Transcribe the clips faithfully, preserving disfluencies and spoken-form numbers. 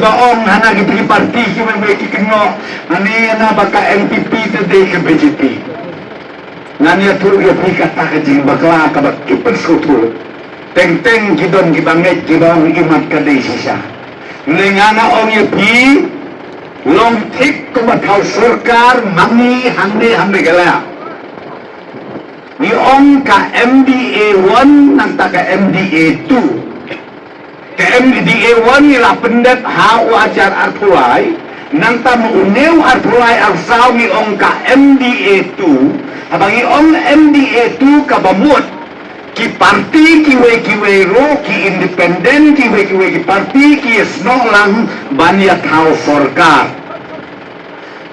Ba ong hana ki tiki parti ki mei mei ki kynnoh. Ani hana ba ka N P P te dei ka B J P. Ngan ïathuh ïa phi kata ka jingbakla kaba ki pynsngewthuh. Teng teng ki don kiba ngeit kiba ong imat ka dei shisha. Ngan ong ïa phi, long thik kumba thaw sorkar mangi hangne hangne ka la. Ngi ong ka M D A one nangta ka M D A two. Ka M D A one ngi la pyndep ha u hajar arphew lai, nangta ma une u arphew lai arsaw ngi ong ka M D A two, haba ngi ong M D A two kaba mut ki parti kiwei kiwei ruh, ki independent kiwei kiwei ki parti ki ïasnoh lang ban ïa thaw sorkar.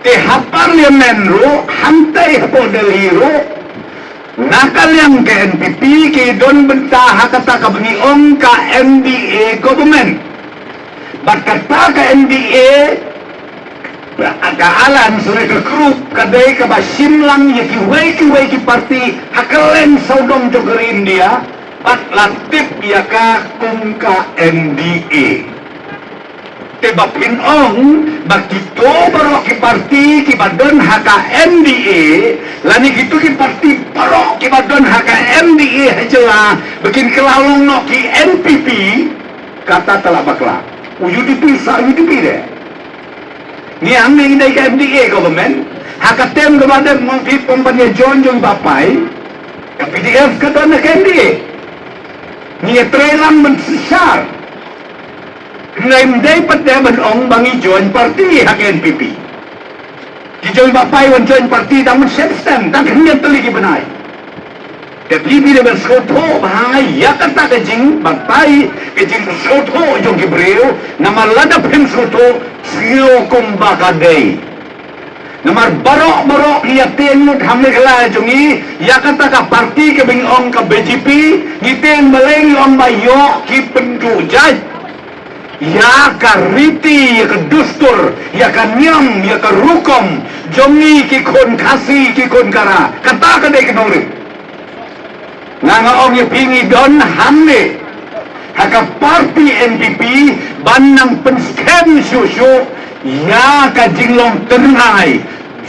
Te ha parliament ruh, hangtei hapoh Delhi ruh, na ka liang ka N P P ki don bynta ha kata kaba ngi ong ka M D A government. Bad kata ka M D A, ka alliance, sorry, ka group ka dei kaba shim lang ïa kiwei kiwei ki parti ha kylleng sawdong jong ka ri India, bad la tip ïa ka kum ka M D A. Te ba phin ong ba kito baroh ki parti kiba don ha ka M D A, lane kito ki parti baroh kiba don ha ka M D A ha jylla, ba kin kylla long noh ki N P P, kata ka la bakla. U U D P sa U D P de. Ngi hangne ngi dei ka M D A government, ha ka term kaba dep, ma phi pom ban ïa join jong i Bah Pai, ka P D F ka don ha ka M D A. Ngi ïatrei lang ban shar. Hynrei ym dei pat de ban ong ba ngi join party ha ka N P P. Ki jong i Bah Pai wan join party dang mynshep stem, dang khyndiat tylli ki bnai. Te phi, phi dei ban sngewthuh bha ïa kata ka jingbatai, ka jingsngewthuh jong ki briew, namar lada phim sngewthuh, sngew kumba ka dei. Namar baroh baroh ngi ïa tieng lut ha Meghalaya jong ngi ïa kata ka party kaba ngi ong ka B J P, ngi tieng balei ngi ong ba ïoh ki pynduh jait ïa ka riti, ïa ka dustur, ïa ka niam, ïa ka rukom jong ngi ki khun Khasi, ki khun Khara. Kata ka dei ka nongrim. Nga, nga ong ïa phi, ngi don hangne ha ka party N P P ban nang pynskhem shuh shuh ïa ka jinglong tyrngai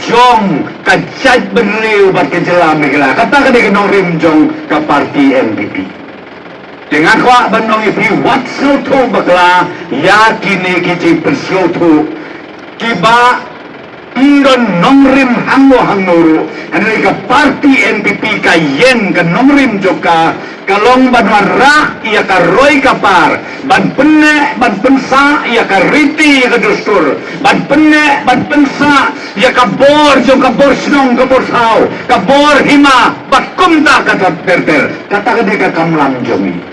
jong ka jaitbynriew bad ka jylla Meghalaya. Kata ka dei ka nongrim jong ka party N P P. Te nga kwah ban ong ïa phi, wat sngewthuh bakla ïa kine ki jingpynsngewthuh kiba ym don nongrim hangno hangno ruh. Hynrei ka party N P P ka ïeng, ka nongrim jong ka ka long ban wanrah ïa ka roi ka par, ban pynneh ban pynsah ïa ka riti ïa ka dustur, ban pynneh ban pynsah ïa ka bor jong ka bor shnong, ka bor thaw, ka bor hima bad kumta kata ter ter. Kata ka dei ka kamram jong ngi.